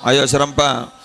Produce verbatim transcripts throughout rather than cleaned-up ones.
Ayo, serempak.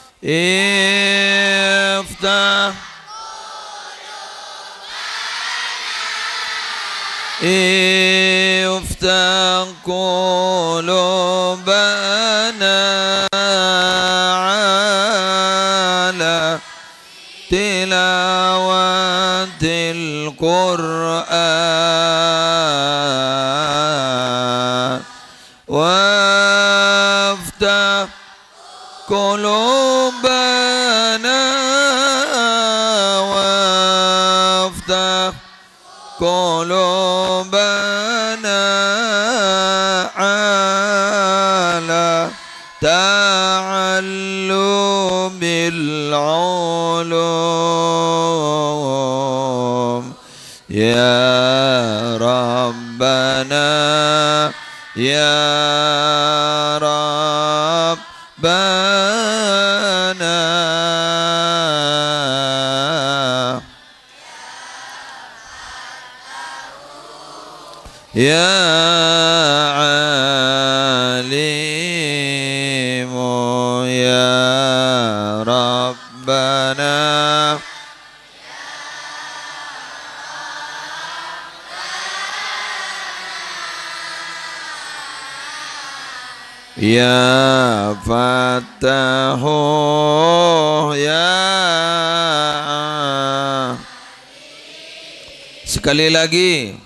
Sekali lagi.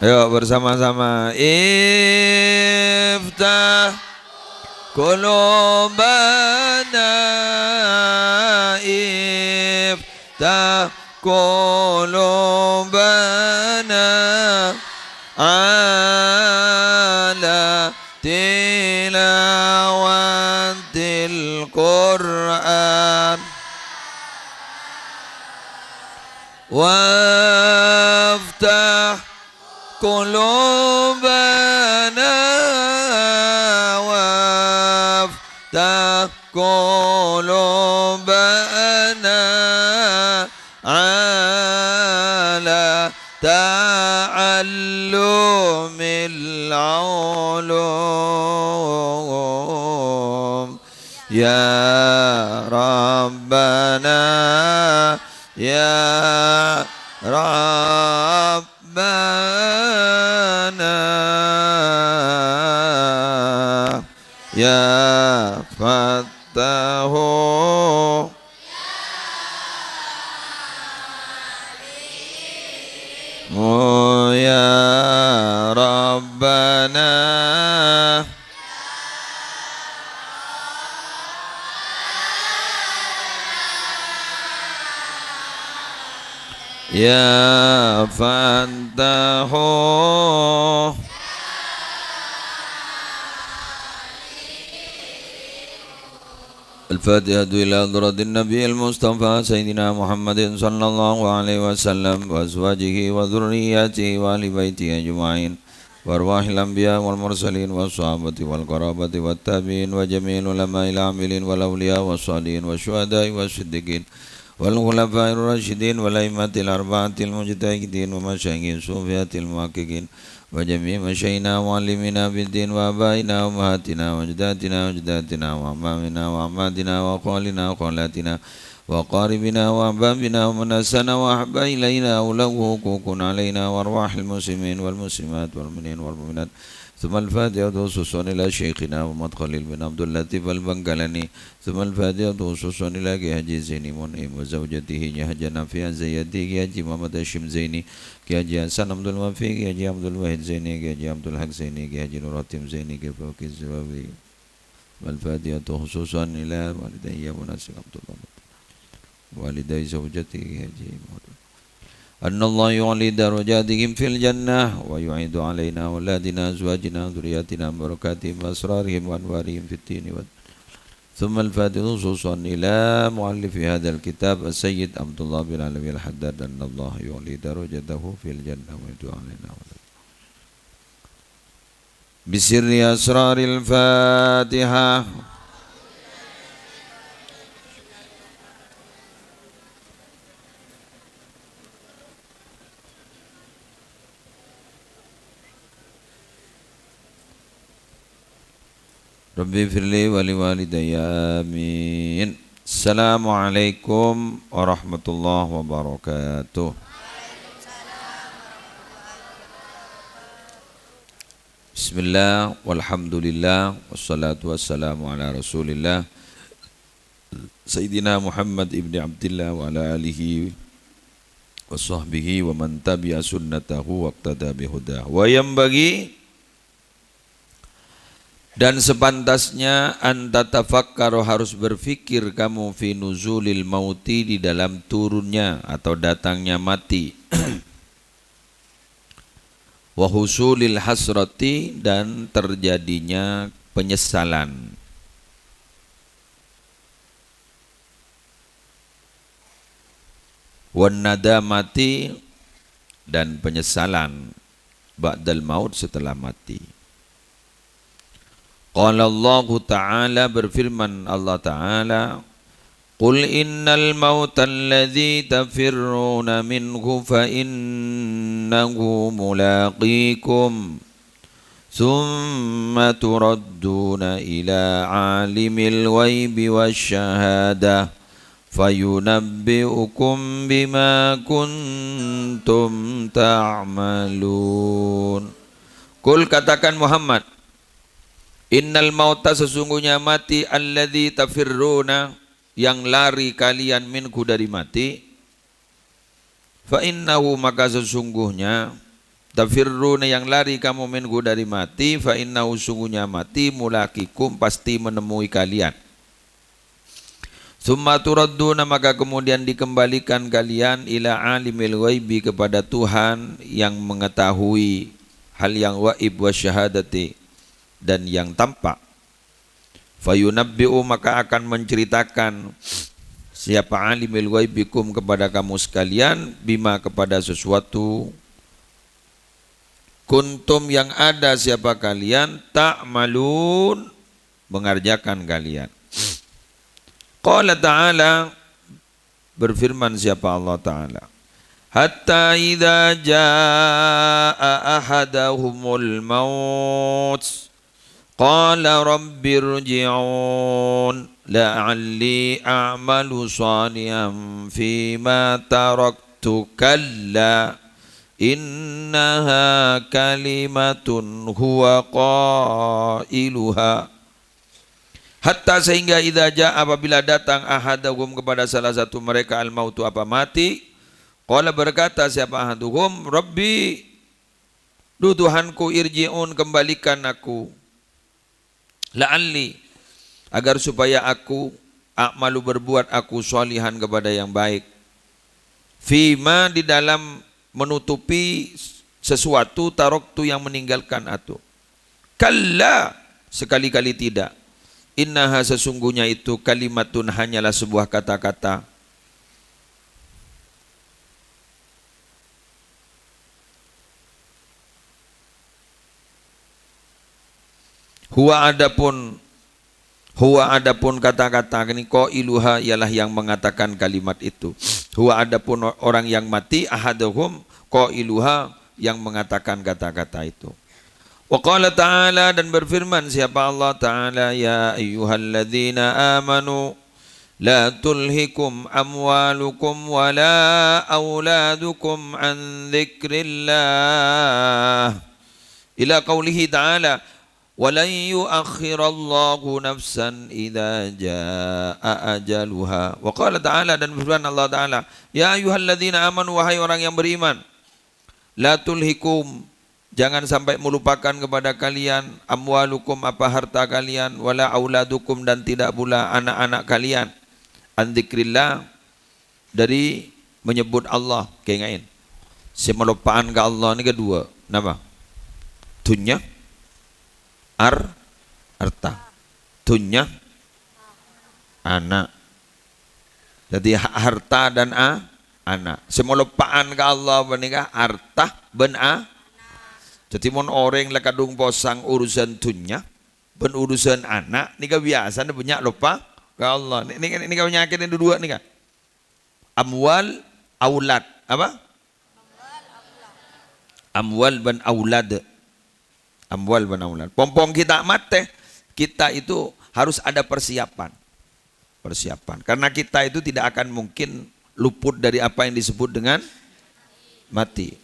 Ayo, bersama-sama. Oh, ya Rabbana. Ya Fattahu. الفاتحة إلى حضرة النبي المصطفى سيدنا محمد صلى الله عليه وسلم وأزواجه وذرياته وأهل بيته أجمعين وأرواح الأنبياء والمرسلين والصحابة والقرابة والتابعين وجميع العلماء العاملين والأولياء والصالحين والشهداء والصديقين والخلفاء الراشدين والأئمة الأربعة المجتهدين ومشايخ الصوفية المحققين وجميع مشايخنا ومعلمينا في الدين وآبائنا وأمهاتنا وأجدادنا وجداتنا وأعمامنا وعماتنا وخوالنا وخالاتنا وأقاربنا وأحبابنا ومن أحسن وأحب إلينا أو له حقوق علينا وأرواح المسلمين والمسلمات والمؤمنين والمؤمنات. ثم الفاتحة خصوصا إلى شيخنا محمد خليل بن عبد اللطيف البنغلاني ثم الفاتحة خصوصا إلى كي حاجي زيني منعم وزوجته كي حاجة نافية زياتي كي حاجي محمد هاشم زيني كي حاجي حسن عبد الوافي كي حاجي عبد الواحد زيني كي حاجي عبد الحق زيني كي حاجي نور الدين زيني كي فوق الزواوي. والفاتحة خصوصا إلى والدي أبو ناصر عبد الله والدي زوجتي كي حاجي محمد. أن الله يعلي درجاتهم في الجنة ويعيد علينا أولادنا أزواجنا ذرياتنا بركاتهم وأسرارهم وأنوارهم في الدين والدنيا. ثم الفاتحة خصوصا إلى مؤلف هذا الكتاب السيد عبد الله بن علوي الحداد أن الله يعلي درجته في الجنة ويعيد علينا أولادنا بسر أسرار الفاتحة. رب اغفر لي ولوالدي. آمين. السلام عليكم ورحمة الله وبركاته. بسم الله والحمد لله والصلاة والسلام على رسول الله سيدنا محمد ابن عبد الله وعلى آله وصحبه ومن تبع سنته واقتدى بهداه. وينبغي, dan sepantasnya, أن تتفكروا, harus berfikir kamu, في نزول الموت, di dalam turunnya atau datangnya mati. وحصول الحسرة, dan terjadinya penyesalan. والندامة, dan penyesalan, بعد الموت, setelah mati. قال الله تعالى, berfirman Allah Ta'ala, قل إن الموت الذي تفرون منه فإنه ملاقيكم ثم تردون إلى عالم الغيب والشهادة فينبئكم بما كنتم تعملون. قل, katakan Muhammad, إن الموت, sesungguhnya mati, الذي تفرون, yang lari kalian, منه, dari mati, فإنه, maka sesungguhnya, تفرون, yang lari kamu, منه, dari mati, فإنه, sungguhnya mati, ملاقيكم, pasti menemui kalian. ثم تردون, maka kemudian dikembalikan kalian, إلى عالم الغيب, kepada Tuhan yang mengetahui hal yang gaib, والشهادة, dan yang tampak. فينبئ, maka akan menceritakan siapa, عالم الغيب, بكم, kepada kamu sekalian, بما, kepada sesuatu, كنتم, yang ada siapa kalian, تعملون, mengerjakan kalian. قال تعالى, berfirman siapa Allah Ta'ala, حتى إذا جاء أحدهم الموت قال رب ارجعون لعلي أعمل صالحا فيما تركت كلا إنها كلمة هو قائلها. Hatta, sehingga, idza jaa, apabila datang, ahadahum, kepada salah satu mereka, al-mautu, apa mati, Qala, berkata siapa ahaduhum, "Rabbi, duh Tuhanku, irji'un, kembalikan aku, la'alli, agar supaya aku, a'malu, berbuat aku, shalihan, kepada yang baik, fima, di dalam menutupi sesuatu, taraktu, yang meninggalkan aku." Kalla, sekali-kali tidak. Innaha, sesungguhnya itu, kalimatun, hanyalah sebuah kata-kata. Huwa adapun, huwa adapun kata-kata ini, qailuha, ialah yang mengatakan kalimat itu. Huwa adapun o-, orang yang mati, ahaduhum, qailuha, yang mengatakan kata-kata itu. Wa qala ta'ala, dan berfirman siapa Allah Ta'ala, "Ya ayyuhalladzina amanu, la tulhikum amwalukum wala auladukum an dzikrillah." Ila qaulihi ta'ala, "Wa lan yuakhirallahu nafsan idza jaa ajaluha." Wa qala ta'ala, dan berfirman Allah Ta'ala, "Ya ayyuhalladzina amanu, wahai orang yang beriman, la tulhikum, jangan sampai melupakan kepada kalian, amwalukum, apa harta kalian, wala auladukum, dan tidak pula anak-anak kalian, an dzikrillah, dari menyebut Allah." Kèngè'è. Sè maloppa'an ka Allah nèka dua. Napa? Dhunnya, ar-, arta. Dhunnya, ana'. Dhâddhi ha-, harta dan a-, ana'. Sè maloppa'an ka Allah panèka arta bân a-, dhâddhi mon orèng la kadhung posang urusan dhunnya bân urusan ana', nèka biyasana bânnya' loppa ka Allah. Nè-, nè-, nèka panyakèt nè dudua nèka. Amwal, aulad. Apa? Amwal bân aulad. Amwal bân aulad. Pong-pong kita matè, kita itu harus ada persiapan. Persiapan. Karena kita itu tidak akan mungkin luput dari apa yang disebut dengan mati.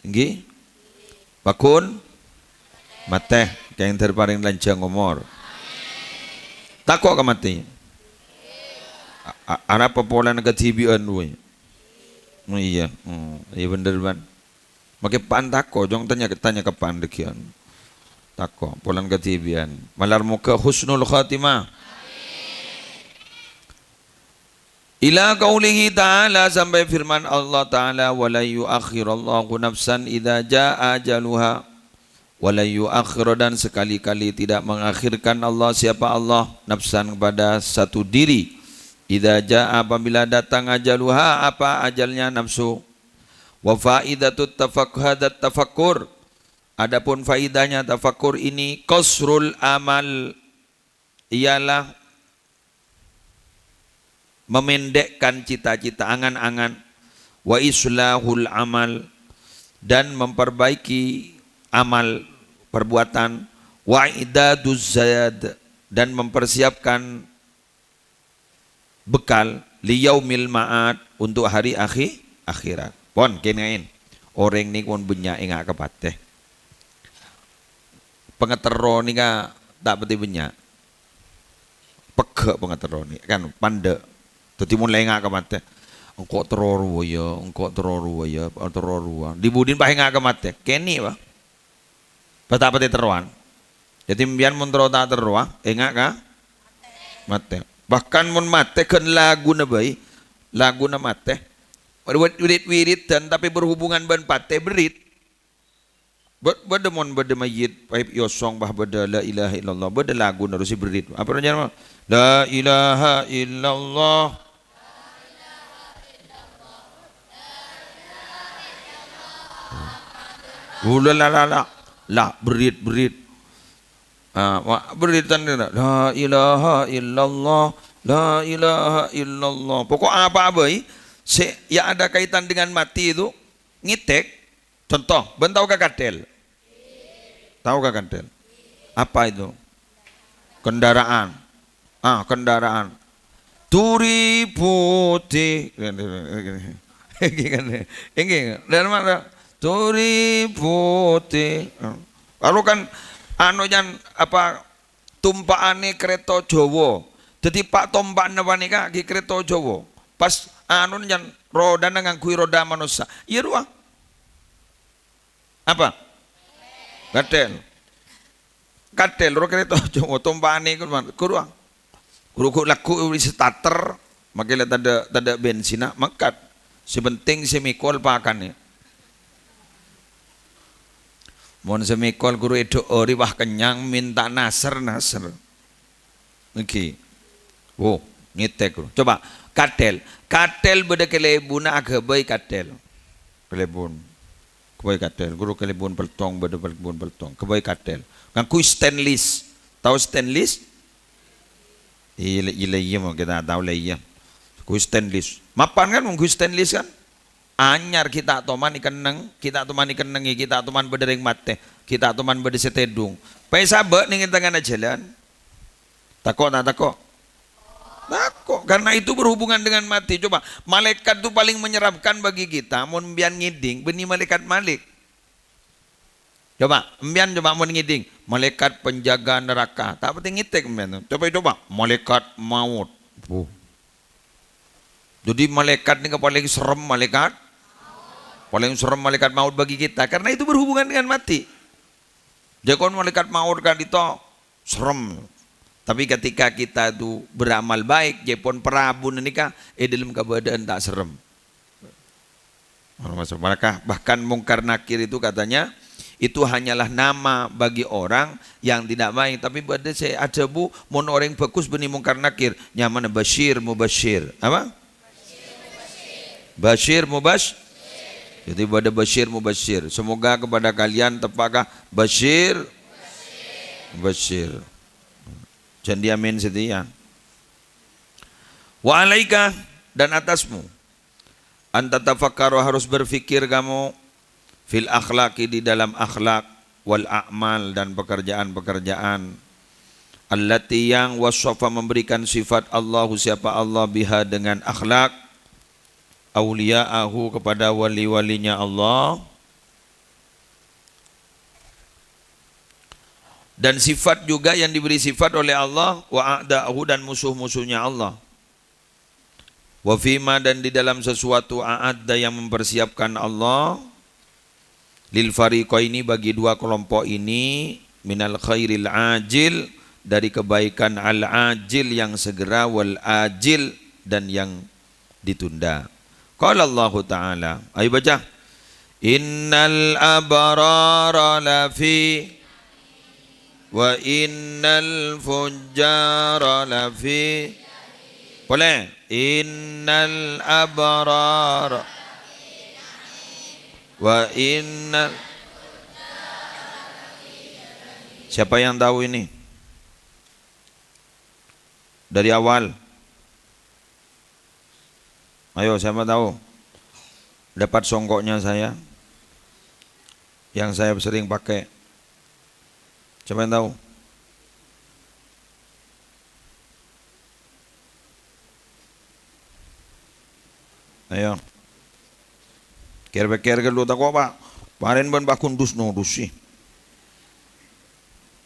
Ngghi? Pakon? Matè, kèng dhâr parèng lanjhâng omor. Tako' ka matè? A-, a-, arapa polana kadhibi'ân, wè? Oh, iyâ. Hmm, iyâ bhender, Bân. Makè pa'an tako', jhung tanya, tanya ka pa'an dhâggi'ân. Tako', polana kadhibi'ân. Malar moghâ husnul khatimah. Ila qaulihi ta'ala, sampai firman Allah Ta'ala, "Wa la yuakhirallahu nafsan idza jaa ajaluha." "Wa la yuakhir," dan sekali-kali tidak mengakhirkan Allah, siapa Allah, "nafsan," kepada satu diri, "idza jaa," apabila datang, "ajaluha," apa ajalnya nafsu. "Wa faidatut tafak-, hadat tafakkur," adapun faidahnya tafakkur ini, "qasrul amal," ialah memendekkan cita-cita, angan-angan, "wa islahul amal," dan memperbaiki amal perbuatan, "wa i'daduz zad," dan mempersiapkan bekal, "li yaumil ma'ad," untuk hari akhi-, akhirat. Pon, kèngè'è. Orèng nèka pon bânnya' enga' ka patè. Pangaterro nèka ta' patè bânnya'. Pegghâ' pangaterro nèka, kan, pandâ'. Dhâddhi mon la enga' ka matè, "Engko' terro rowa, yâ, engko' terro rowa, yâ, terro rowa." Dhi-budhina pas enga' ka matè, kènè', Pak. Pas ta' patè terrowan. Dhâddhi, sampèyan mon terro ta' terrowa, enga' ka matè. Bahkan mon matè ghân laguna bhâi, laguna matè. Wirid-, wirid-wiridan, tapè berhubungan bân patè, berrit. Bâ-, bâdâ mon bâdâ mayyit, pas èyosong, pas bâdâ la ilaha illallah, bâdâ laguna rowa sè berrit. Apa rajana? La ilaha illallah. Ula la la la. La, berrit, berrit. Ah, wa-, berritan, la ilaha illallah, la ilaha illallah. Pokok apa bhâi sè ya ada kaitan dengan mati itu, ngètèk. Contoh, bân tao ka kadel? Tao ka kadel? Apa itu? Kendaraan. Ah, kendaraan. Turi putih. Ini kan, ini, dari mana? Turi putih. Lalu kan, anu, jan, apa, tumpa'anè karèta Jawa. Dhâddhi, Pak, tompa'anna panèka ghi' karèta Jawa. Pas anu, nyan rodana ngangghuy roda manossa. Iyâ rowa. Apa? Kathèl. Kathèl, rowa karèta, coma tompa'anè, ghuru rowa. Ghuru ghu' lagghu' è starter, makè la tadâ', tadâ' bensinna, mangkat. Sè penting sè mèkol pakanè. Mon sè mèkol ghuru èdho'ori, wah, kennyang, mènta naser-naser. Èngghi. Wo, ngètèk, ghuru. Coba, kathèl. Kathèl bâdâ kalèbunna aghâbây kathèl. Kalèbun. Ghâbây kathèl. Ghuru kalèbun peltong, bâdâ kalèbun peltong. Ghâbây kathèl. Ngangghuy stainless. Tao stainless? Iyâ, iyâ, iyâ, mon kita tahu lah, iyâ. Ngangghuy stainless. Mapan kan, ngangghuy stainless kan? Anyar, ghi' ta' toman èkenneng, ghi' ta' toman èkennengngè, ghi' ta' toman bâdâ rèng matè, ghi' ta' toman bâdâ sè tèdung. Pas sabâ' neng è tengnga'na jhâlân. Tako' ta' tako'? Tako', karena itu berhubungan dengan mati. Coba, malaikat itu paling menyeramkan bagi kita, mon sampèyan ngèdhing, bânnè malaikat Malik. Coba, sampèyan coba mon ngèdhing, malaikat penjaga neraka. Ta' patè ngètèk sampèyan. Coba, coba, malaikat maut. Buh. Jadi malaikat nèka paling serem malaikat. Paling serem malaikat maut bagi kita. Karena itu berhubungan dengan mati. Jhâ' kon malaikat maut ka'dinto serem. Tapi ketika kita itu beramal baik, jhâ' pon parabuna nèka è dâlem kabâdâ'ân ta' serem. Maka bahkan Mungkar Nakir itu katanya, itu hanyalah nama bagi orang yang tidak baik. Tapi bâdâ sè adhâbu, mon orèng bhâghus bânnè Mungkar Nakir, nyamana Basyir Mubasyir. Apa? Basyir Mubasy-, jadi bâdâ Basyir Mubasyir. Semoga kepada kalian tepakkah Basyir Mubasyir. Jhân dhiyâ amin satèya. Wa alaika, dan atasmu. An tatafakkara, harus berpikir kamu, fil akhlaqi, di dalam akhlak, wal a'mal, dan pekerjaan-pekerjaan, allati, yang washafa, memberikan sifat Allahu, siapa Allah, biha, dengan akhlak, auliya'ahu, kepada wali-walinya Allah. Dan sifat juga yang diberi sifat oleh Allah, wa a'da'ahu, dan musuh-musuhnya Allah. Wa fima, dan di dalam sesuatu, a'adda, yang mempersiapkan Allah, lil fariqaini, bagi dua kelompok ini, minal khairil ajil, dari kebaikan al ajil yang segera, wal ajil, dan yang ditunda. Qala Allahu Ta'ala, ayo baca. Innal abrara lafi wa innal fujjara lafi. Polè. Innal abrara wa innal. Siapa yang tahu ini? Dari awal. Ayo, siapa tahu? Dapat songkoknya saya, yang saya sering pakai. Siapa yang tahu? Ayo. Kèr-pèkkèr ghâllu tako', Pa'. Marèn bân Pak Gundus nodus sih.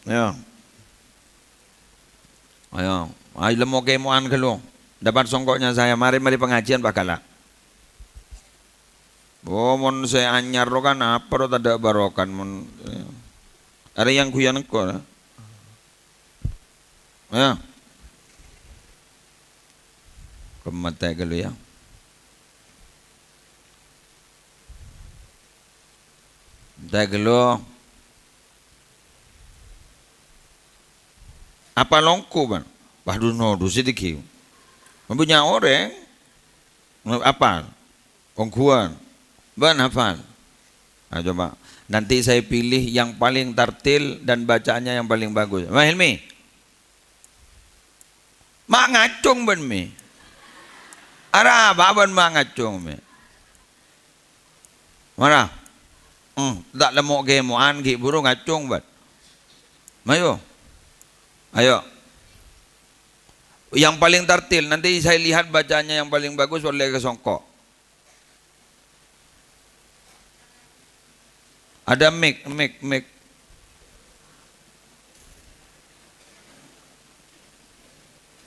Ayo. Ayo, ayo lemmo kèmo'an ghâllu. Dapat songkoknya saya. Mari, mari pengajian, Pak Gala. Oh, mon sè anyar ro kan apa ro tadâ' barokan mon. Arè yang guyon engko', ya. Ya. Kemete ghâllu, ya. Entar ghâllu. Apa longko, bân? Waduh, nodus sè dhiggi'. Mampu nyaor, ya. Apa? Ongghuwân. Bân hafal. Nah, coba. Nanti saya pilih yang paling tartil dan bacaannya yang paling bagus. Mas Hilmi. Ma' ngacong bân, Mi. Arapa bân ma' ngacong, Mi? Mara. Hmm, ta' lemmo kèmo'an ghi' buru ngacong, bân. Mayo. Ayo. Yang paling tartil, nanti saya lihat bacanya yang paling bagus oleh ke songko'. Ada mic, mic, mic.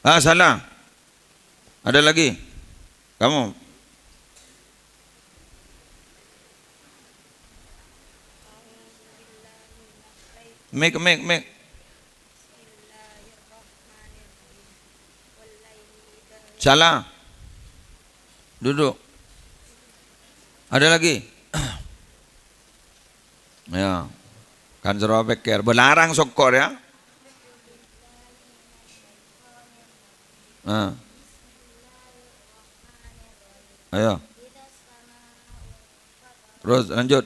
Ah, salah. Ada lagi? Kamu? Mik, mik, mik. Salah. Duduk. Ada lagi? Ya. Kan soro pèkkèr. Bâ' larang sokor, ya. Ah. Ayo. Terus lanjut.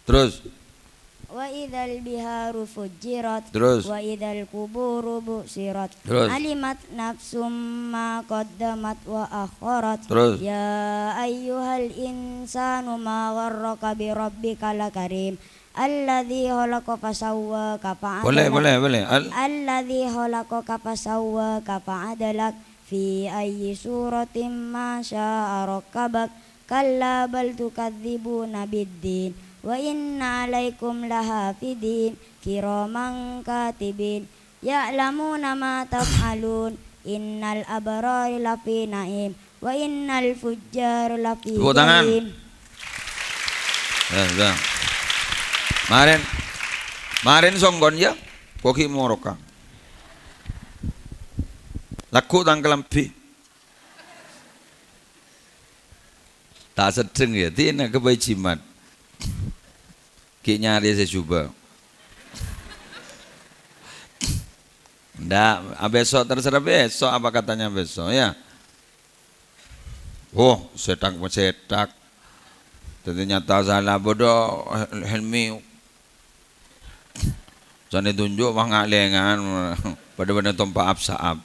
Terus. Wa idzal biharu fujjirat. Terus. Wa idzal quburu bu'tsirat. Terus. Alimat nafsum ma qaddamat wa akharat. Terus. Ya ayyuhal insanu ma gharraka bi rabbikal karim. Alladzi khalaqa fasawwaka fa'adalak. Boleh, boleh, boleh. Al- Alladzi khalaqaka fasawwaka fa'adalak. Fi ayyi suratin ma syaa rakkabak. Kalla bal tukadzibuna biddin. Wa inna 'alaikum lahafidhin. Kiraman katibin. Ya'lamuna ma taf'alun. Innal abrara lafi na'im. Wa innal fujjara lafi jahim. Tepuk tangan. Ya, sudah. Marèn, marèn songkon, ya. Kogi moroka. Lagghu' tang kalambhi. Ta' seddheng, ya, dina ka bhâi jimat. Ghi' nyarè sè jhubâ'. Ndak, ah, besok, terserah besok apa katanya besok, ya. Oh, sèthak-sèthak. Ternyata salah, bâdâ Helmi. Sanè tunjuk, wah, nga'lèngan. Padâ-padâ tompa' ap-sa'ap.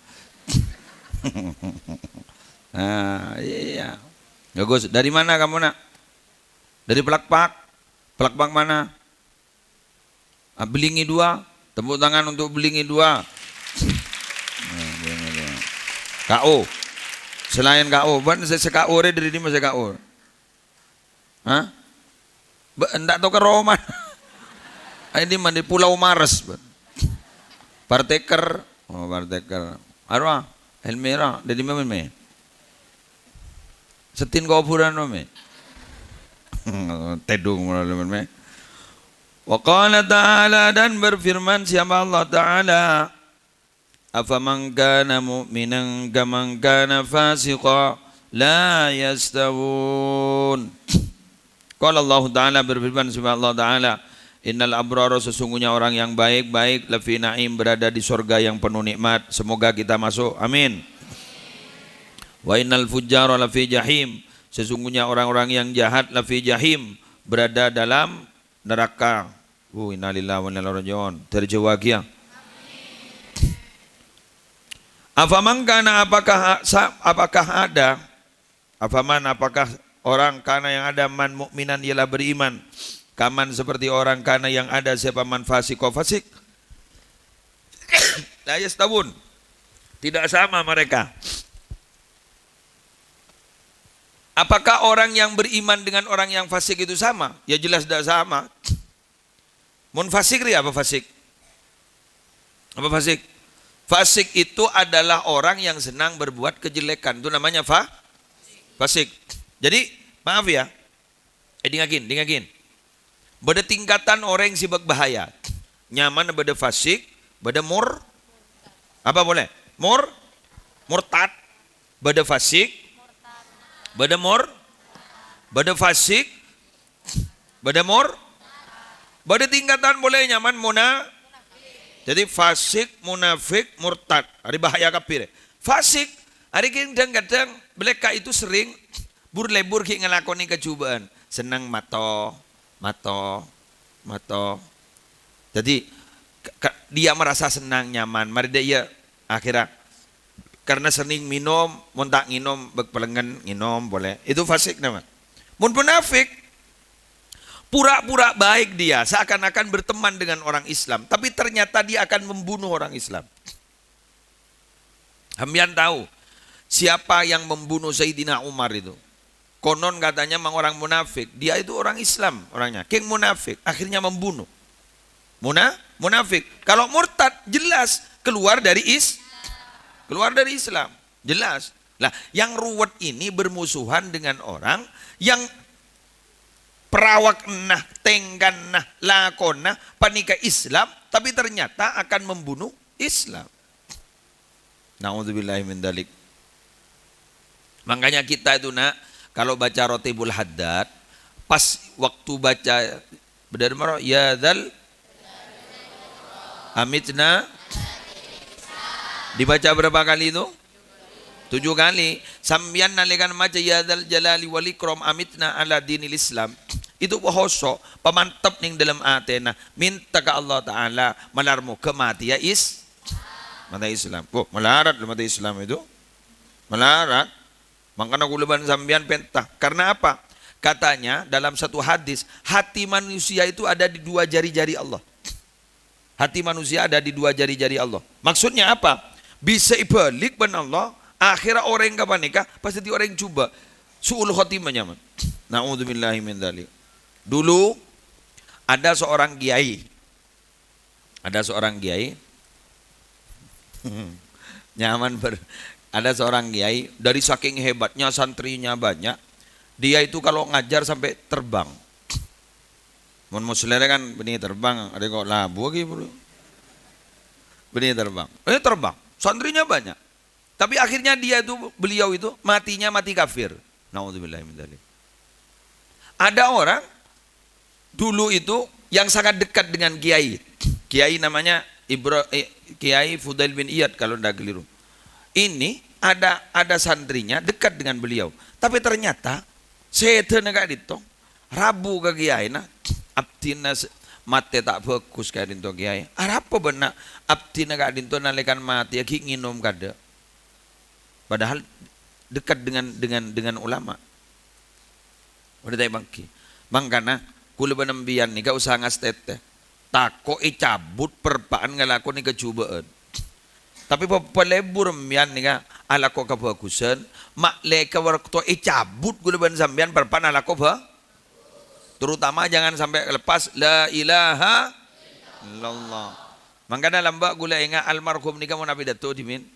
Ah, iya. Bagus. Dari mana kamu, Nak? Dari Plakpak. Plakpak mana? Ah, Belingi dua. Tepuk tangan untuk Belingi dua. Nah, Belingi dua. K O. Selain K O, bân sè, sè K O rè dâri dimma sè K O? Hah? Bâ, ndak tao ka roma. Ini mandi Pulau Mares, bân. Parteker. Oh, parteker. Arwah, Helmi ra, dâri dimma, Mè? Seddhin kobhurân, Mè. Tèdung, Mè. Wa qala ta'ala, dan berfirman siapa Allah Ta'ala, "Afaman kana mu'minan kaman kana fasiqa la yastawun." Qala Allahu Ta'ala, berfirman sifat Allah Ta'ala, "Innal abrara, sesungguhnya orang yang baik-baik, lafi na'im, berada di sorga yang penuh nikmat." Semoga kita masuk. Amin. "Wa innal fujjara lafi jahim." Sesungguhnya orang-orang yang jahat, lafi jahim, berada dalam neraka. Uh, innalillahi wa inna ilaihi raji'un. Dari Jawa lagi, ya. Afaman kana, apakah a-, sa-, apakah ada Afaman, apakah orang kana yang ada man mu'minan ialah beriman, kaman seperti orang kana yang ada siapa man fasiko fasik? La yastawun. Tidak sama mereka. Apakah orang yang beriman dengan orang yang fasik itu sama? Ya jelas tidak sama. Mon fasik rèya apa fasik? Apa fasik? Fasik itu adalah orang yang senang berbuat kejelekan. Itu namanya fa-, fasik. Jadi, maaf ya. Eh, dingagin, dingagin. Bâdâ tingkatan orèng sè bâk bahaya. Nyaman bâdâ fasik, bâdâ mur-, apa boleh? Mur-, murtad, bâdâ fasik, bâdâ mur-, bâdâ fasik, Bâdâ mor-, bâdâ tingkatan polè nyaman mona-, dhâddhi fasik, munafik, murtad. Arè bahaya kabbhi rè. Fasik, arè kèng dhâng-kadhâng mereka itu sering bur-lebur ghi' ngalakonè kajhubâ'ân. Senneng mato, mato, mato. Dhâddhi, ka-, ka-, dia merasa senang, nyaman. Marè dhâ' iyâ, akhirnya Karena sering minum, mon ta' nginom, bâk palengngen nginom polè. Itu fasik namanya. Mon munafik, pura-pura baik dia, seakan-akan berteman dengan orang Islam, tapi ternyata dia akan membunuh orang Islam. Sampèyan tahu siapa yang membunuh Sayyidina Umar itu? Konon katanya memang orang munafik. Dia itu orang Islam orangnya. Kèng munafik, akhirnya membunuh. Muna-, munafik. Kalau murtad, jelas keluar dari is-, keluar dari Islam. Jelas. Lah, yang ruwet ini bermusuhan dengan orang yang perawakna, tèngkana, lakona panèka Islam, tapi ternyata akan membunuh Islam. Na'udzubillahi min dzalik. Makanya kita itu, Nak, kalau baca Rotibul Haddad, pas waktu baca, benar, maro, "Ya dzal amitna," dibaca berapa kali itu? Tujuh kali. Sampèyan nalèkana maca, "Ya dzal jalali wal ikram amitna ala dinil Islam." Itu pohoso, pamantep neng dâlem atèna, mènta ka Allah Ta'ala, malar moghâ matèya is-, matèya Islam. Oh, malarat lho matèya Islam itu. Malarat. Mangkana kaulâ bân sampèyan pènta. Karena apa? Katanya dalam satu hadis, hati manusia itu ada di dua jari-jari Allah. Hati manusia ada di dua jari-jari Allah. Maksudnya apa? Bisa èbâlik bân Allah, akhirnya orèng kapanèka pas dhâddhi orèng jhubâ'. Su'ul khotimah nyaman. Na'udzubillahi min dzalik. Dulu ada seorang kiai. Ada seorang kiai. Nyaman ber-, ada seorang kiai, dari saking hebatnya santrinya banyak, dia itu kalau ngajar sampai terbang. Mon Musleh kan bânnè terbang, arè kok labu lagi, Bro. Bânnè terbang. Eh, terbang. Santrinya banyak. Tapi akhirnya dia itu, beliau itu matinya mati kafir. Naudzubillahi min dzalik. Ada orang dulu itu yang sangat dekat dengan kiai. Kiai namanya Ibra-, eh, Kiai Fudail bin Iyad kalau ndak keliru. Ini ada, ada santrinya dekat dengan beliau. Tapi ternyata sèdhâna ka'dinto rabu ka kiaina, "Abdhina se-, matè ta' bhâghus ka'dinto, Kiai." "Arapa bâ'na abdhina ka'dinto nalèkana matè ghi' ngènom kadâ'?" Padahal dekat dengan, dengan, dengan ulama. Udah tanya bangki. Mangkana, kaulâ bân sampèyan nèka usaha ngastètè. Tako' ècabut perpa'an ngalakonè kajhubâ'ân. Tapè pa-, palebur sampèyan nèka alako kabhâghusân, ma' lè ka bâkto ècabut kaulâ bân sampèyan perpa'an alako bhâ-, terutama jangan sampai lepas la ilaha illallah. Mangkana lambâ' kaulâ ènga' almarhum nèka mon apidato dhimèn.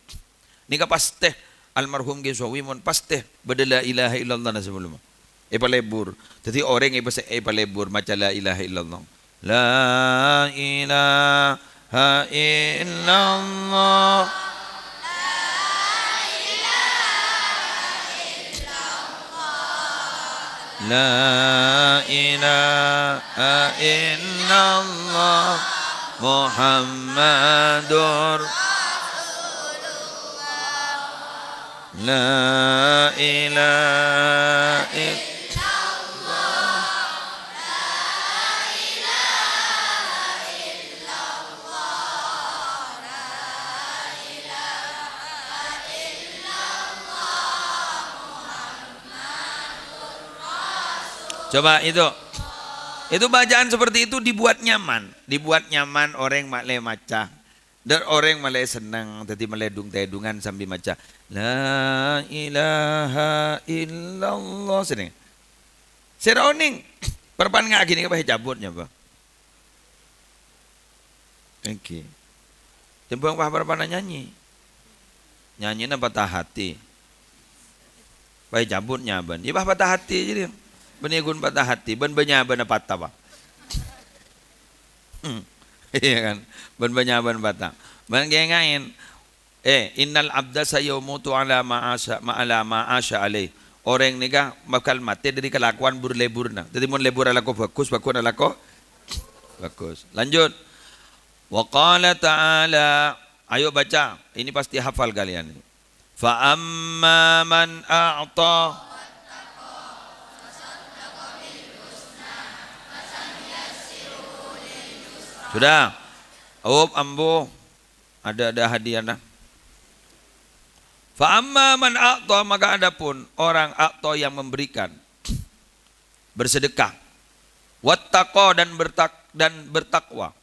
Nèka pastè almarhum Kè Sawi mon pastè bâdâ la ilaha illallahna sabellumma. Èpalebur. Dhâddhi orèng èpasè-, èpalebur maca la ilaha illallah. La ilaha illallah. La ilaha illallah Muhammadur Rasulullah. La ilaha illallah. Coba itu. Itu bacaan seperti itu dibuat nyaman. Dibuat nyaman orèng ma' lè maca. Dan orèng ma' lè senneng, dhâddhi ma' lè dung-tèdungan sambi maca, "La ilaha illallah." Senneng. Sè ra onèng, perpa'an nga' ghi' nèka pas ècabut nyapa? Èngghi. Tèmbhâng pas perpa'na nyanyi. Nyanyina patah hati. Pas ècabut nyabân. Iyâ, pas patah hati jadi. Bânnè ghun patah hati. Bân bâ-nyabâna patah, Pak. Hmm. Iyâ kan? Bân bâ-nyabâna patah. Bân kèngèng. Eh, "Innal abda sayamutu ala ma asya, ma ala ma asya alaih." Orèng nèka bhâkal matè dhâri kalakowan bur-lèburna. Dhâddhi mon lèbur alako bhâghus, bhâghus alako bhâghus. Lanjut. Wa qala ta'ala. Ayo baca. Ini pasti hafal kalian. "Fa amma man a'ta." Sudah. Op, ambu. Ada, ada hadiahnya. "Fa amma man a'ta," maka adapun orang a'ta yang memberikan, bersedekah, "wattaqa," dan bertak-, dan bertakwa,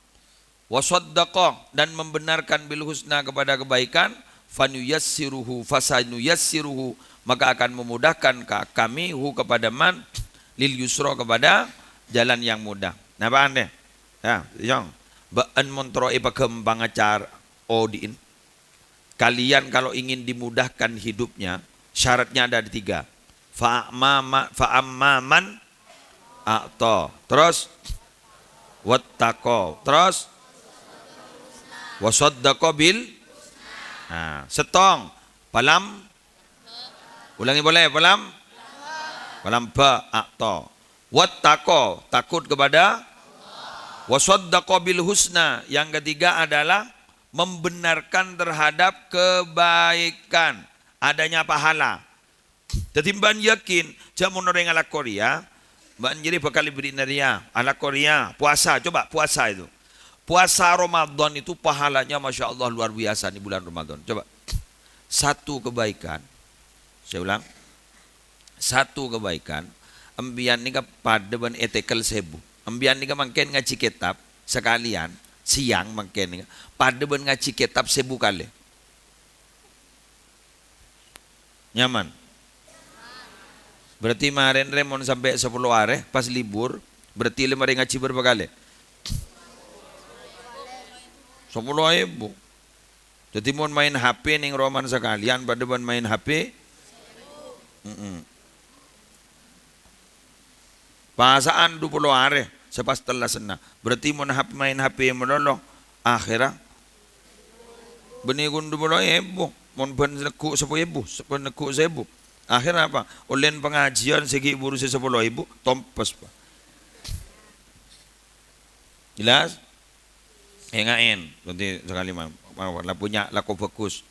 "wa saddaqa," dan membenarkan, "bil husna," kepada kebaikan, "fanuyassiruhu," "fasanuyassiruhu," maka akan memudahkan ka-, kami, "hu," kepada man, "lil yusra," kepada jalan yang mudah. Napa aneh? Ya, yong. Bâ'ân mon terro èpaghâmpang acar odi'in. Kalian kalau ingin dimudahkan hidupnya, syaratnya ada tiga. Fa amma ma-, fa amma man, a'ta. Terros, wattaqa. Terros, wa saddaqa bil. Nah, sèttong. Falam. Ulangi polè, falam. Falam ba, a'ta. Wattaqa, takut kepada. Wa saddaqa bil husna. Yang ketiga adalah membenarkan terhadap kebaikan, adanya pahala. Dhâddhi, bâ'na yakin, jhâ' mon orèng alako rèya, bâ'na jârèya bhâkal èberri'na rèya, alako rèya, puasa, coba puasa itu. Puasa Ramadan itu pahalanya, Masya Allah, luar biasa di bulan Ramadan. Coba, satu kebaikan, saya ulang, satu kebaikan, empèyan nèka padâ bân ètèkel sèbu. Empèyan nèka mangkèn ngajhi kètab, sakalèyan, sèyang mangkèn nèka, padâ bân ngajhi kètab sèbu kalè. Nyaman. Berarti marèn rè mon sampè' sapolo arè, pas libur, berarti lè marè ngajhi bârâmpa kalè? Sapolo èbu. Dhâddhi mon maèn H P nèng romana sakalèyan padâ bân maèn H P. Mm-mm. Pasa'an dupolo arè, sè pas tellasanna. Berarti mon H P, maèn H P malolo, akhèrra bânnè ghun dupolo èbu. Mon bân neggu' sapolo èbu, bân neggu' sèbu. Akhèrra apa? Ollèna pangajiân sè ghi' buru sè sapolo èbu, tompes, Pa'. Jelas? Ènga'è, dhâddhi sakalè ma-, ma-, la punya lako bhâghus.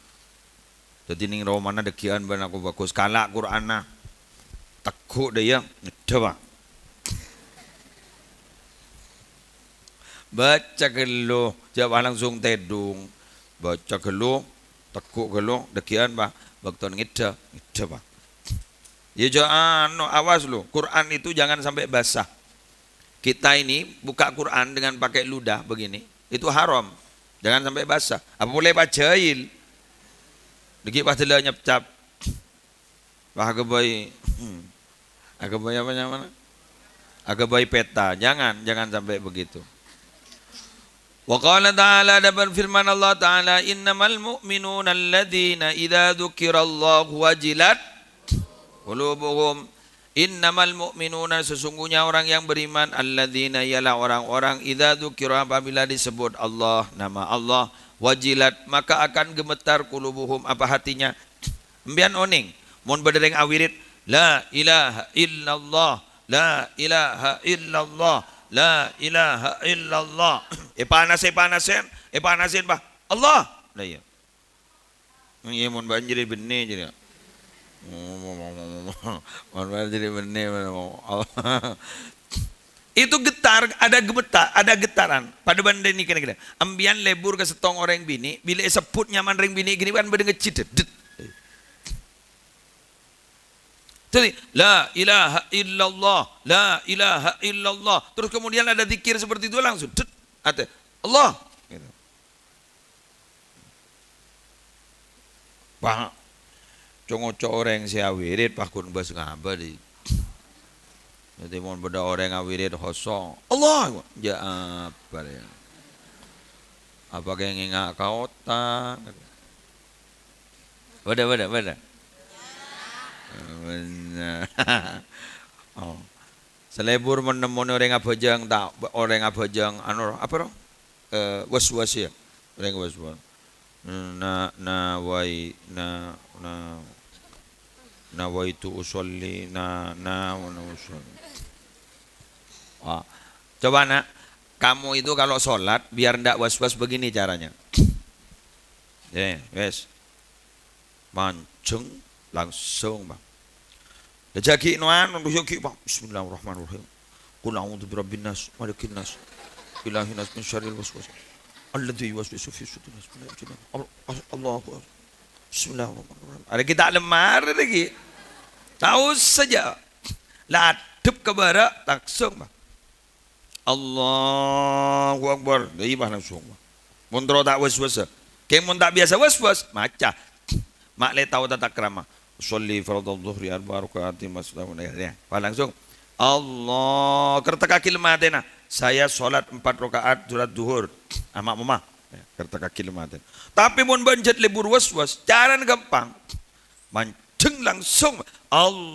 Dhâddhi nèng romana dhâggi'ân bân lako bhâghus. Kala' Qur'anna. Teggu' dhâ' iyâ, ngeddhâ, Pa'. Baca ghâllu, jhâ' pas langsung tèdung. Baca ghâllu, teggu' ghâllu, dhâggi'ân, Pa'. Bâkto ngeddhâ, ngeddhâ, Pa'. Yâ, jhâ' ano, awas, lo. Qur'an itu jangan sampai basah. Kita ini buka Quran dengan pakai ludah begini, itu haram. Jangan sampai basah. Apa polè pas jahil? Dhâggi' pas dâlâ nyepcap. Wah, aghâbây. Aghâbây apa nyamana? Aghâbây peta. Jangan, jangan sampai begitu. Wa qala ta'ala, adapun firman Allah Ta'ala, "Innamal mu'minuna alladzina idza dzukirallahu wajilat qulubuhum." Innamal mu'minuna, sesungguhnya orang yang beriman, alladzina, ialah orang-orang, idza dzukira, apabila disebut Allah, nama Allah, wajilat, maka akan gemetar, qulubuhum, apa hatinya. Empèyan onèng, mon bâdâ rèng awirid, "La ilaha illallah, la ilaha illallah, la ilaha illallah." Èpanasè, èpanasè, èpanasè, Pa'. Allah. Lah, iyâ. Iyâ, mon bâ'na jârèya bânnè jârèya. Mon bâ'na jârèya bânnè, mon. Itu getar, ada gemetar, ada getaran. Padâ bân rèng nèka, nèka. Empèyan lebur ka sèttong orèng binè', bilâ èsebbhut nyamana rèng binè' ghânèka kan bâdâ ngejjhit, det. Jadi, "La ilaha illallah, la ilaha illallah." Terus kemudian ada zikir seperti itu langsung, det, atè, Allah. Gitu. Pa', co-ngoco orèng sè awirid, Pa', ghun bâs ngabâ, di. Dhâddhi, mon bâdâ orèng awirid khosong, "Allah!" Jâ' apa, ya? Apa kèng ngènga' ka otak? Bâdâ, bâdâ, bâdâ. Bâdâ. Oh. Salebur mon nemmonè orèng abhâjâng, ta', orèng abhâjâng, anu, apa, ro? Eh, was-was, ya. Orèng was-was. Na, na, wai, na, na, nawaitu usolli, na, na, na, usolli. Wah. Coba, Nak, kamu itu kalau sholat, biar ndak was-was, begini caranya. Eh, wes. Mancèng langsung, Bang. Lah, jâ' ghi' no'an, ya ghi', Bang. Bismillahirrahmanirrahim. Qul a'udzu birabbin nas, malikin nas, ilahin nas, min syarril waswas alladzi yuwaswisu fi sudurin nas. Al-, Al-, Allahu Akbar. Bismillahirrahmanirrahim. Arèya ghi' ta' lemmar arèya ghi'. Ta' osa jâ'. La adhep ka bârâ', langsung, Bang. Allahu Akbar. Lah, iyâ, pas langsung. Mon terro ta' was-was. Kèng mon ta' biyasa was-was, maca. Ma'lè tao tata krama. Sholli fardadz dzuhri arba'a raka'atin masna wa, ya, ya. Pas langsung. Allah, kertèkaghi lemma atèna. Saya sholat empat rakaat sholat duhur. Ama' mama. Ya, kertèkaghi lemma atèna. Tapè mon bâ'na jhât lebur was-was, carana ghâmpang. Mancèng langsung, Allah.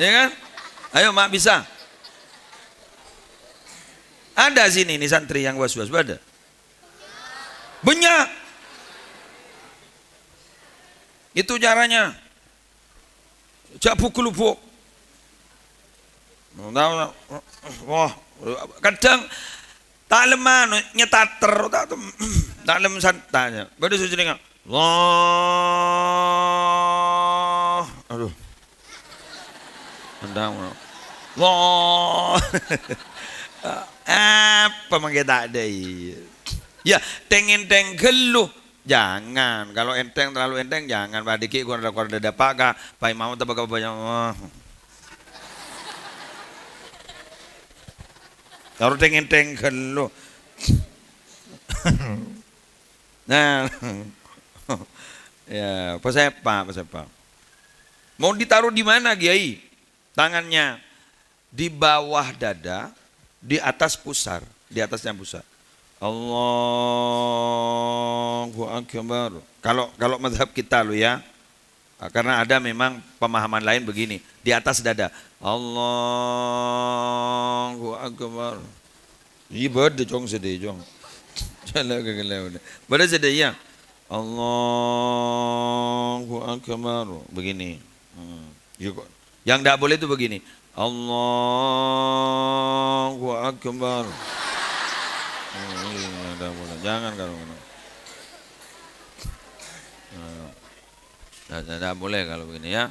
Ya kan? Ayo, mak, bisa. Ada sini ini santri yang was-was, ada? Banyak. Itu caranya. Jhâ' buk-lubuk. Wah, kadhâng ta' lem anu, nyetater, ta', ta' lem santanya. Bâdâ sè jenengnga, "Allah." Aduh. Endang, Allah. Apa mangkè ta' dâi? Ya, teng-ngenteng ghâllu. Jangan, kalau enteng, terlalu enteng, jangan. Padâ ghi' kor-, kor-, dâpa' ka Pak Imam atau ka Bapak Imam. Taruh teng-ngenteng ghâllu. Nah, ya, pas apa, pas apa? Mau ditaruh di mana, Kiai? Tangannya di bawah dada, di atas pusar, di atasnya pusar. Allahu Akbar. Kalau, kalau mazhab kita lo ya, karena ada memang pemahaman lain begini, di atas dada. Allahu Akbar. Iyâ, bâdâ, Cong, sèdhâ, Cong. Jhâ' la ghellâ'. Bâdâ sèdhâ, iyâ. Allahu Akbar. Begini. Hmm. Iyâ, kok. Yang ndak boleh itu begini. Allahu Akbar. Oh, iya, ndak boleh. Jangan kalau ngono. Nah, ndak, ndak boleh kalau begini, ya.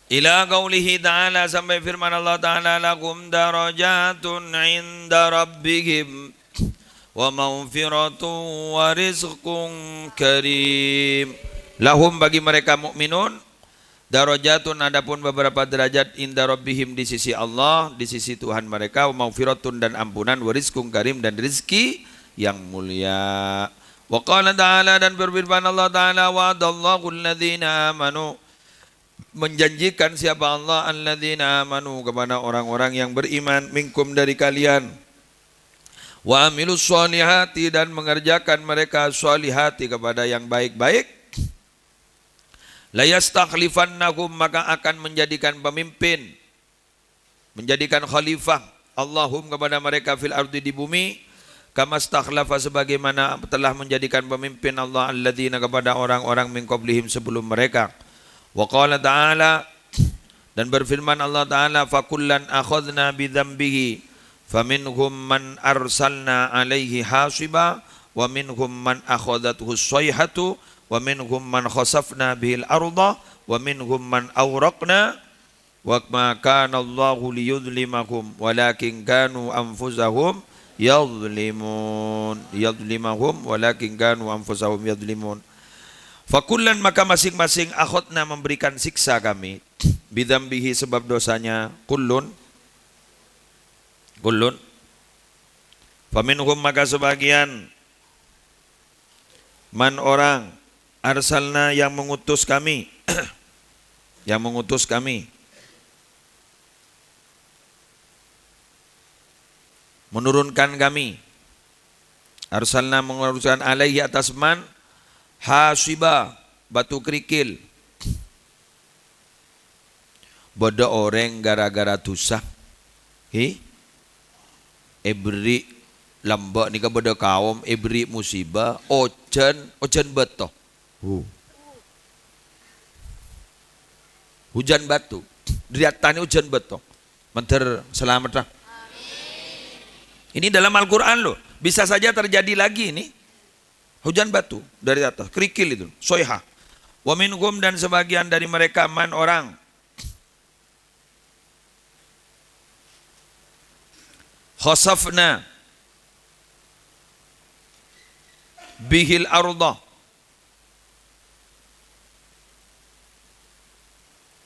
Ila qaulihi ta'ala, sampai firman Allah Ta'ala, "Lahum darajatun 'inda rabbihim wa maghfiratun wa rizqun karim." Lahum, bagi mereka mukminun, darajatun, adapun beberapa derajat, 'inda rabbihim, di sisi Allah, di sisi Tuhan mereka, wa maghfiratun, dan ampunan, wa rizqun karim, dan rizki yang mulia. Wa qala ta'ala, dan berfirman Allah Ta'ala, "Wa'adallahu alladhina amanu," menjanjikan siapa Allah, "alladzina amanu," kepada orang-orang yang beriman, "minkum," dari kalian, "wa amilus sholihati," dan mengerjakan mereka sholihati, kepada yang baik-baik, "layastakhlifannahum," maka akan menjadikan pemimpin, menjadikan khalifah, "Allahum," kepada mereka, "fil ardi," di bumi, "kamastakhlafa," sebagaimana telah menjadikan pemimpin Allah, "alladzina," kepada orang-orang, "min qablihim," sebelum mereka. Wa qala ta'ala, dan berfirman Allah Ta'ala, "Fakullan akhadna bidzambihi, faminhum man arsalna alaihi hasiba, wa minhum man akhadhathu shayhatu, wa minhum man khasafna bihil arda, wa minhum man awraqna, wa ma kana Allahu liyudhlimahum, walakin kanu anfusahum yadhlimun. Yadhlimahum, walakin kanu anfusahum yadhlimun. Fakullan, maka masing-masing, akhadna, memberikan siksa kami, bidzambihi, sebab dosanya, kullun, kullun. Faminhum, maka sebagian, man, orang, arsalna, yang mengutus kami, yang mengutus kami, menurunkan kami, arsalna, menurunkan, alaihi, atas man, hasiba, batu kerikil. Bâdâ orèng gara-gara dhusa, hi, èberri' lambâ' nèka, bâdâ kaum èberri' musibah, ojhân, ojhân bâto. Hu. Hujan batu. Dhâri attas nèka ojhân bâto. Mandhâr salameddhâ. Ini dalam Al-Quran, loh. Bisa saja terjadi lagi ini. Hujan batu dari atas, kerikil itu, soyha. Wa minhum, dan sebagian dari mereka, man, orang, khasafna bihil arda.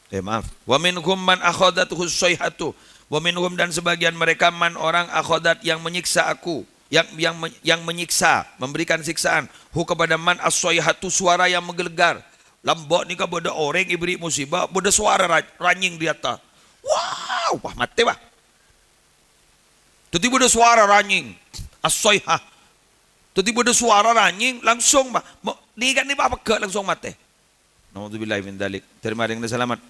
Eh, maaf. Wa minhum man akhadhathu shaihatu. Wa minhum, dan sebagian mereka, man, orang, akhadat, yang menyiksa aku, yang, yang me-, yang menyiksa, memberikan siksaan, hu, kepada man, as-shaihatu, suara yang menggelegar. Lambâ' nèka bâdâ orèng èberri' musibah, bâdâ suara ra-, ranyèng dhâri attas. Wow, wah, matè, wah. Dhâddhi bâdâ suara ranyèng, as-shaihah. Dhâddhi bâdâ suara ranyèng, langsung, wah, mo-, nèka nèka pegghâ' langsung matè. Naudzubillahi min dzalik. Dhâri marèngana salamet.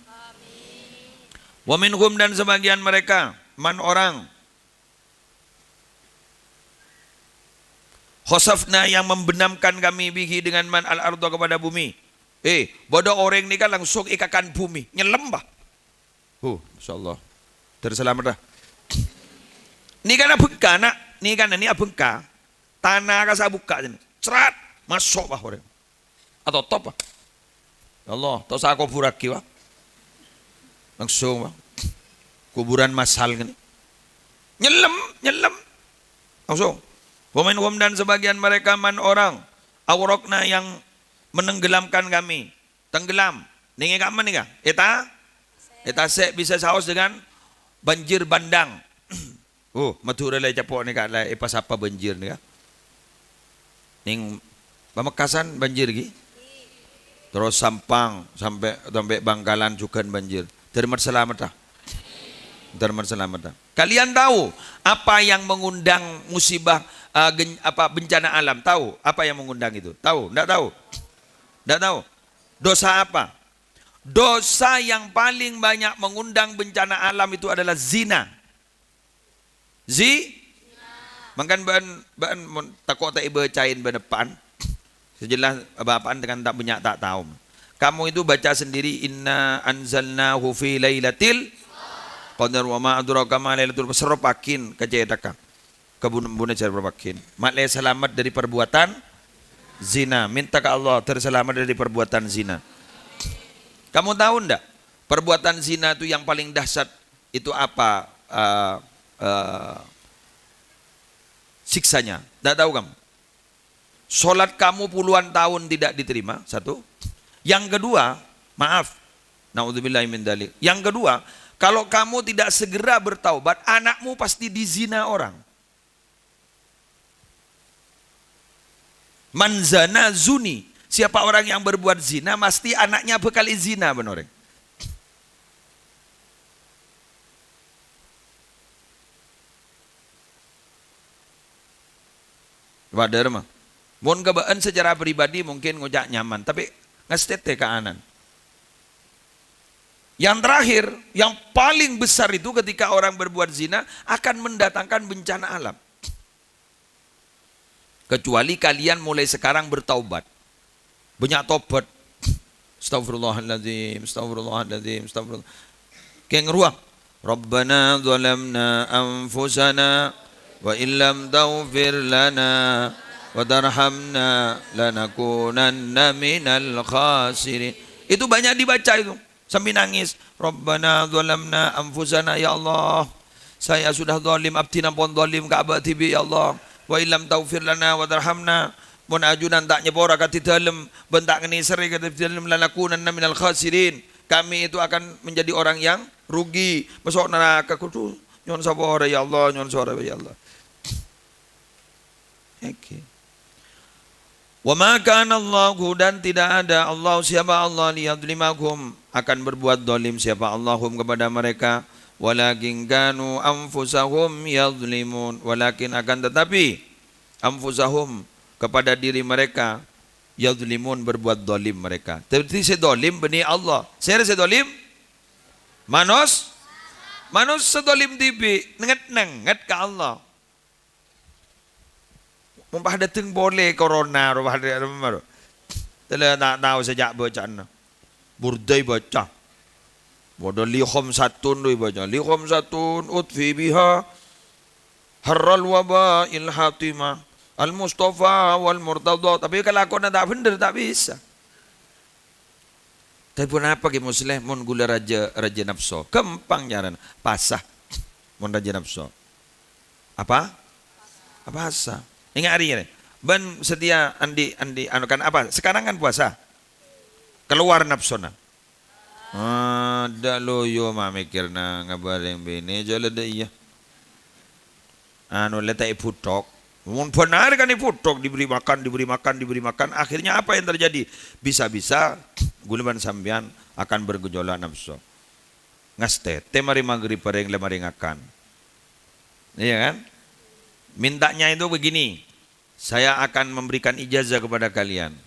Wa minhum, dan sebagian mereka, man, orang, khasafna, yang membenamkan kami, bihi, dengan man, al-arda, kepada bumi. Eh, bâdâ orèng nèka langsung èkakan bumi, nyellem, wah. Huh, masyaallah. Dhâri salameddhâ. Nèka na bengka, na'. Nèka na, nèka bengka. Tana kassa' bukka' jârèya. Crat, maso', wah, orèng. Atotop, wah. Ya Allah, ta' osa kobhurraghi, wah. Langsung, wah. Kuburan massal ngènè. Nyellem, nyellem. Langsung. Wa minhum, dan sebagian mereka, man, orang, aghraqna, yang menenggelamkan kami. Tenggelam. Nèng è kamma nèka? È ta-, è tasè' bisa saos dengan banjir bandang. Oh, Madhurâ la ècapo' nèka, la èpasapa banjir nèka. Nèng Pamekasan banjir ghi. Terros Sampang sampè', sampè' Bangkalan jhughân banjir. Dhâri mat-salameddhâ. Dhâri mat-salameddhâ. Kalian tahu apa yang mengundang musibah, eh, gen-, apa, bencana alam? Tahu apa yang mengundang itu? Tahu? Ndak tahu? Ndak tahu? Dosa apa? Dosa yang paling banyak mengundang bencana alam itu adalah zina. Zi-, mangkana bâ'na, bâ'na mon tako' ta' èbâca'è bâ'na eppa'na. Sè jelas bâ'na tekan ta' bânnya' ta' tao. Kamu itu baca sendiri, "Inna anzalnahu fi lailatil qadar, wa ma adraka ma lailatul qadar." Sèro paghin ka cèthagghâ. Ka bun-, buna jâr paghin. Ma'lè salamet dhâri perbuatan zina. Minta ka Allah dhâr salamet dhâri perbuatan zina. Kamu tahu ndak? Perbuatan zina itu yang paling dahsyat itu apa, eh, eh, siksanya? Ndak tahu kamu? Salat kamu puluhan tahun tidak diterima, satu. Yang kedua, maaf, naudzubillahi min dzalik. Yang kedua, kalau kamu tidak segera bertaubat, anakmu pasti dizina orang. Man zana zuni. Siapa orang yang berbuat zina, mesti anaknya bhâkal èzina, bân orèng. Padâ, mah. Mon ka bâ'na secara pribadi mungkin ngoca' nyaman, tapè ngastètè ka ana'na. Yang terakhir, yang paling besar itu ketika orang berbuat zina akan mendatangkan bencana alam. Kecuali kalian mulai sekarang bertaubat. Bânnya' tobat. Astagfirullahaladzim, astagfirullahaladzim, astagfirullah. Kèng rowa. Rabbana zalamna anfusana wa illam taghfir lana wa tarhamna lanakunanna minal khasirin." Itu banyak dibaca itu. Sambil nangis, "Rabbana zalamna anfusana, ya Allah. Saya sudah zalim, abdhina pon zalim ka Abah dhibi', ya Allah. Wa illam taghfir lana wa tarhamna, mon ajunan ta' nyepora ka abdhi dhâlem, bân ta' ngènèsèrè ka abdhi dhâlem, lanakunanna minal khasirin. Kami itu akan menjadi orang yang rugi, maso' naraka." Kodhu nyo'on sapora, "Ya Allah, nyo'on sapora, ya Allah." Oke. "Wa ma kana Allahu," dan tidak ada Allah, siapa Allah, "liyadzlimahum," akan berbuat zalim siapa Allah, "hum," kepada mereka, "walakin kanu anfusahum yadzlimun," walakin, akan tetapi, "anfusahum," kepada diri mereka, "yadzlimun," berbuat zalim mereka. Jadi sè zalim bânnè Allah. Sèra sè zalim? Manos-, manossa zalim dhibi', nenget-nenget ka Allah. Mon pas dâteng polè corona, ro, pas dâteng, ro. Tella ta' tao sè ca'-bâca'anna. Burda èbâca. Padâ li khamsatun ro èbâca. "Li khamsatun utfi biha harral waba'il hatimah. Al-Mustafa wal Murtada." Tapè kalakowanna ta' bhendher, ta' bisa. Tapè ponapa, Kè Musleh, mon ghulâ rajâ, rajâ napso? Ghâmpang carana. Pasa. Mon rajâ napso. Apa? Apasa. Enga' arè ngènè. Bân satèya andi', andi', anu kan apa? Sekarang kan puasa. Keluar napsona. Adâ' loyo ma' mèkkèrna ngabâreng binè, jhâ' la dâ' iyâ. Anu, la ta' èbhuthok. Mon bhender kan èbhuthok, diberi makan, diberi makan, diberi makan. Akhirnya apa yang terjadi? Bisa-bisa ghulâ bân sampèyan akan bergejolak nafsu. Ngastètè marè maghrib bhâreng la marè ngakan. Iya kan? Mintanya itu begini, "Saya akan memberikan ijazah kepada kalian."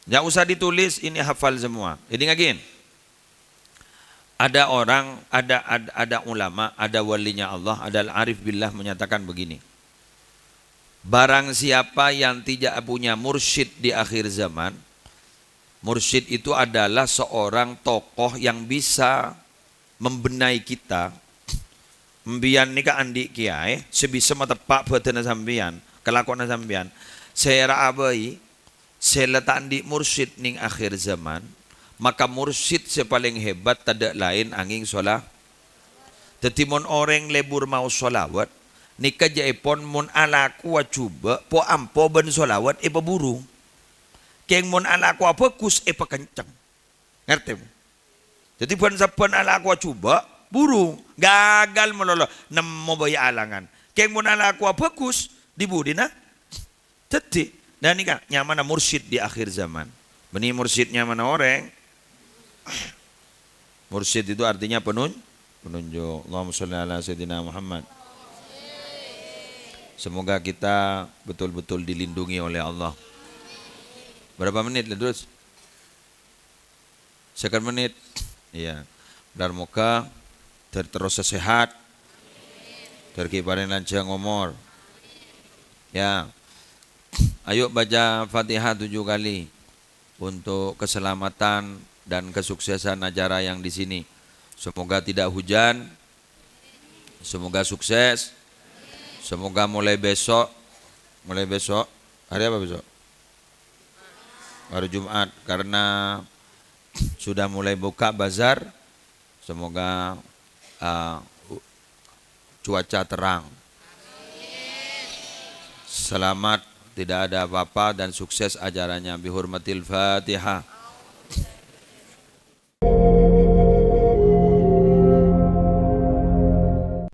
Nggak usah ditulis, ini hafal semua. Jadi ngagin. Ada orang, ada, ada, ada ulama, ada walinya Allah, ada al-arif billah menyatakan begini, "Barang siapa yang tidak punya mursyid di akhir zaman," mursyid itu adalah seorang tokoh yang bisa membenahi kita. Sampèyan nèka andi' kèyaè sè bisa mateppa' bhâdhânna sampèyan, kalakowanna sampèyan. Sèra'a bhâi, sè la ta' andi' mursyid nèng akhir zaman, maka mursyid sè palèng hebat tadâ' laèn angèng sola-, Dhâddhi, mon orèng lebur maos sholawat, nèka jhâ'èpon mon alakowa jhubâ' po-ampo bân sholawat èpabhuru. Kèng mon alakowa bhâghus èpakencèng. Ngartè, mon? Dhâddhi, bân-sabbân alakowa jhubâ', bhuru, gagal malolo, nemmo bhâi alangan. Kèng mon alakowa bhâghus, dhi-budhina dhâddhi. Nah, nèka nyamana mursyid di akhir zaman. Bânnè mursyid nyamana orèng. Mursyid itu artinya penun-, penunjuk. Allahumma sholli ala Sayyidina Muhammad. Semoga kita betul-betul dilindungi oleh Allah. Berapa menit, Ledrus? Sèket menit. Iya. Dâr moghâ dâr terros sehat. Dâr ghi' parèng lanjhâng omor. Ya. Ayo baca Fatihah tujuh kali untuk keselamatan dan kesuksesan acara yang di sini. Semoga tidak hujan, semoga sukses, semoga mulai besok, mulai besok, hari apa besok? Hari Jumat, karena sudah mulai buka bazar, semoga, eh, cuaca terang. Selamat, tidak ada apa-apa dan sukses acaranya. Bihurmatil Fatihah.